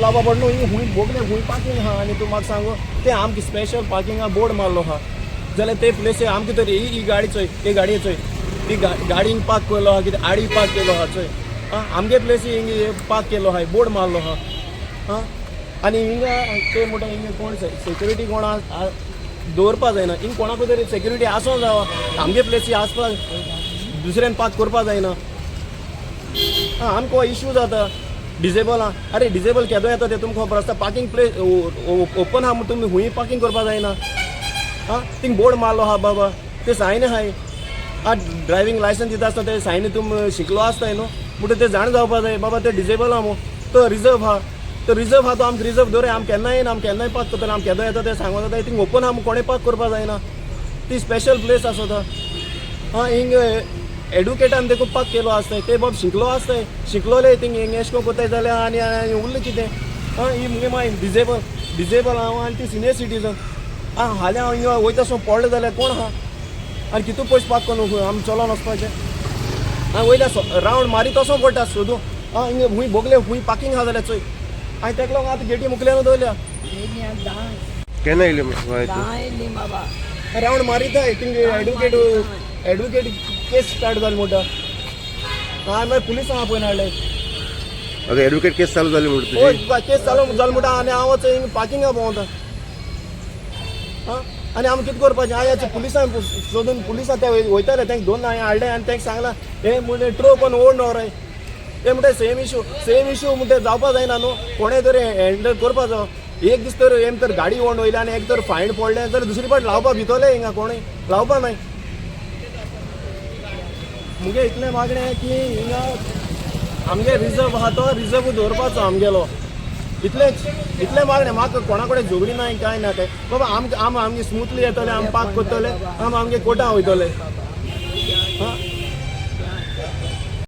लावपा पडलो. हिंग खूंय बोगले खूंय पार्किंग आहा. आनी तूं म्हाका सांगू, ते आमकां स्पेशल पार्किंगा बोर्ड मारलो आहा जाल्यार ते प्लेसी आमकां तरी ही ही गाडी चोय, ही गाडये चोय, ही गाडी हिंग पार्क केलो आहा, कितें आडी पार्क केलो आहा चोय. आं, आमगे प्लेसी हिंग पार्क केलो आहा, बोर्ड मारलो आहा. आं, आनी हिंगा ते म्हणटा, हिंगा कोण सेक्युरिटी कोण दवरपा जायना. हिंग कोणाकूय तरी सेक्युरिटी आसूं जावो. आमगे प्लेसी आसपा दुसऱ्यान पार्क करपा जायना. आं, आमकां इश्यू जाता डिजेबल आहा. अरे, डिजेबल केदो येता ते तुमकां खबर आसता. पार्किंग प्लेस ओपन आहा म्हूण तुमी हुंय पार्किंग करपा जायना. आं, थिंग बोर्ड मारलो आहा बाबा, ते सायन आहाय. आं, ड्रायव्हिंग लायसन्स दिता आसतना ते सायन तुमी शिकलो आसताय न्हू, म्हणटा ते जाण जावपा जाय बाबा, ते डिजेबल आहा म्हूण. तो रिजर्व आहा, तो रिजर्व आहा, तो आमकां रिजर्व दवराय. आम केन्नाय येयना, आम केन्नाय पार्क करतले. आम केदो येता ते सांगो जाता. थिंग ओपन आहा म्हूण कोणें पार्क करपा जायना. ती स्पेशल प्लेस आसता. आं, हिंग एडवोकेटान देखून पार्क केलो आसताय. ते बाब शिकलो आसताय, शिकलोले थिंग हिंग एशें कोन्न कोत्ताय जाल्यार आनी आनी उरलें कितें? आं, ही मुगे माय डिजेबल, डिजेबल हांव आनी ती सिनियर सिटीजन. आं, हाल्यां हांव हिंगा वयता सो पडलें जाल्यार कोण आहा? आनी कितू पयस पार्क करून आमी चलोन वचपाचें? आं, वयल्या रावंड मारीत वचों पडटा सोदूं. आं, हिंगा खूंय बोगले खूंय पार्किंग आहा जाल्यार चोय. आनी तेका लागून आतां गेटी मुखल्यान दवरल्या. केन्ना येयली बाय तूं? येयली बाबा. रावंड मारीत थिंग एडवोकेट, एडवोकेट केस स्टार्ट जाली म्हणटा. हांवें मागीर पुलिसांक आपोवन हाडले. आतां एडवोकेट केस चालू जाली म्हणटा हय. तुजी. केस चालू जाल म्हणटा आनी हांव हिंग पार्किंगा भोंवता. आं, आनी आमी कितें करपाचें? हांवें पुलिसांक सोदून, पुलिसां ते वयताले, तांकां दोन हांवें हाडले आनी तांकां सांगलां, हे म्हणजे ट्रो कोन्न ओड नवराय. ते म्हणटा सेम इशू, सेम इशू म्हणटा, जावपा जायना न्हू. कोणें तरी हँडल करपा जावो. एक दीस तर एम तर गाडी ओंड वयली आनी एक तर फायन पडलें जाल्यार दुसरी पाट लावपा भितोले. हिंगा कोणूय लावपा नाय. मुगे इतलें मागणें की हिंगा आमगे रिजर्व आहा, तो रिजर्व दवरपाचो आमगेलो. इतलेंच, इतलें मागणें. म्हाका कोणा कडेन झगडी ना, कांय ना. काय बाबा, आम आम आमगे स्मुथली येतले, आम पार्क करतले, आम आमगे कोटा वयतले.